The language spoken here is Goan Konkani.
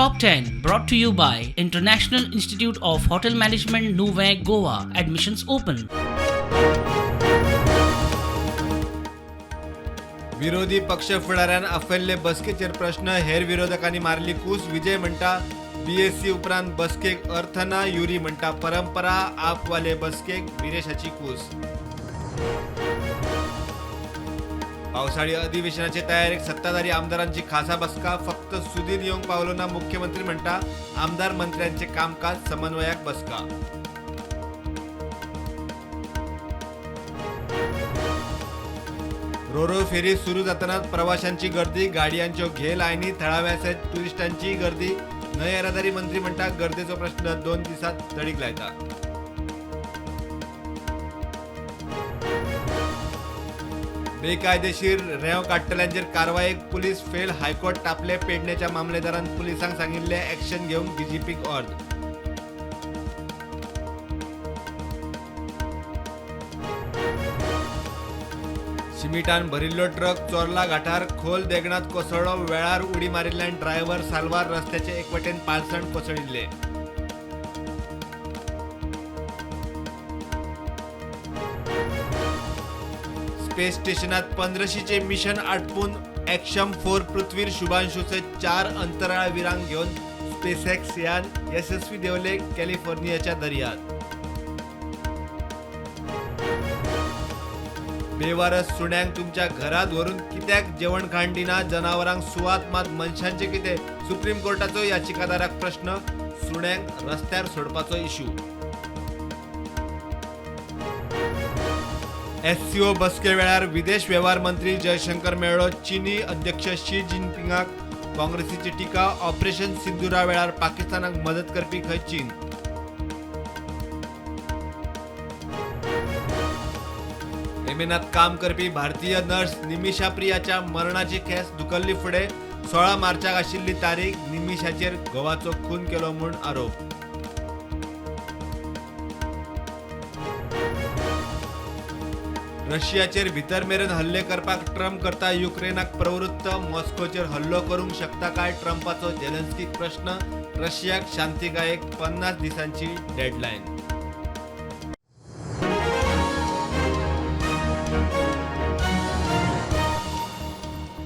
Top 10 brought to you by International Institute of Hotel Management, Nuvem, Goa. Admissions open. विरोधी पक्ष फुडाऱ्यान आपयल्ले बसकेचेर प्रश्न, हेर विरोधकांनी मारली कूस. विजय म्हणटा बीएससी उपरांत बसकेक अर्थ ना. युरी म्हणटा परंपरा, आपवाले बसकेक विरेशाची कूस. पावसाळी अधिवेशनाचे तयारेक सत्ताधारी आमदारांची खासा बसका. फक्त सुदीर येवंक पावलो ना. मुख्यमंत्री म्हणटा आमदार मंत्र्यांचे कामकाज समन्वयाक बसका. रोरो फेरी सुरू जातानाच प्रवाशांची गर्दी, गाडयांच्यो घे लायनी, थळाव्या सयत टुरिस्टांचीय गर्दी. न्हंय येरादारी मंत्री म्हणटा गर्देचो प्रश्न 2 दिसांत तडीक लायता. बेकायदेशीर रेंव काडटल्यांचेर कारवायेक पुलीस फेल. हायकोर्ट तापले. पेडणेच्या मामलेदारान पुलिसांक सांगिल्लें एक्शन घेवंक डीजीपीक ऑर्द. शिमिटान भरिल्लो ट्रक चोर्ला घाटार खोल देगणात कोसळ्ळो. वेळार उडी मारिल्ल्यान ड्रायव्हर साल्वार. रस्त्याचे एकवटेन पालसण कोसळिल्ले. स्पेस स्टेशनात 1500चे मिशन आटपून एक्शम 4 पृथ्वीर शुभांशू सयत 4 अंतराळवीरांक घेवन स्पेसएक्स यान यशस्वी देवले कॅलिफोर्नियाच्या दर्यात. बेवारस सुण्यांक तुमच्या घरात व्हरून कित्याक जेवण खाण दिना? जनावरांक सुवात मात मनशांचे कितें? सुप्रीम कोर्टाचो याचिकादाराक प्रश्न. सुण्यांक रस्त्यार सोडपाचो इश्यू. एससीओ बसके वेळार विदेश वेव्हार मंत्री जयशंकर मेळ्ळो चीनी अध्यक्ष शी जिनपिंगाक. काँग्रेसीची टिका, ऑपरेशन सिंदुरा वेळार पाकिस्तानाक मदत करपी खंय चीन. येमेनात काम करपी भारतीय नर्स निमिषा प्रियाच्या मरणाची केस धुकल्ली फुडें. 16 मार्चाक आशिल्ली तारीख. निमिषाचेर घोवाचो खून केलो म्हूण आरोप. रशियाचेर भितर मेरेन हल्ले करपाक ट्रम्प करता युक्रेनाक प्रवृत्त. मॉस्कोचेर हल्लो करूंक शकता काय ट्रम्पाचो जेलेन्स्कीक प्रश्न. रशियाक शांतिकायेक 50 दिसांची डेडलायन.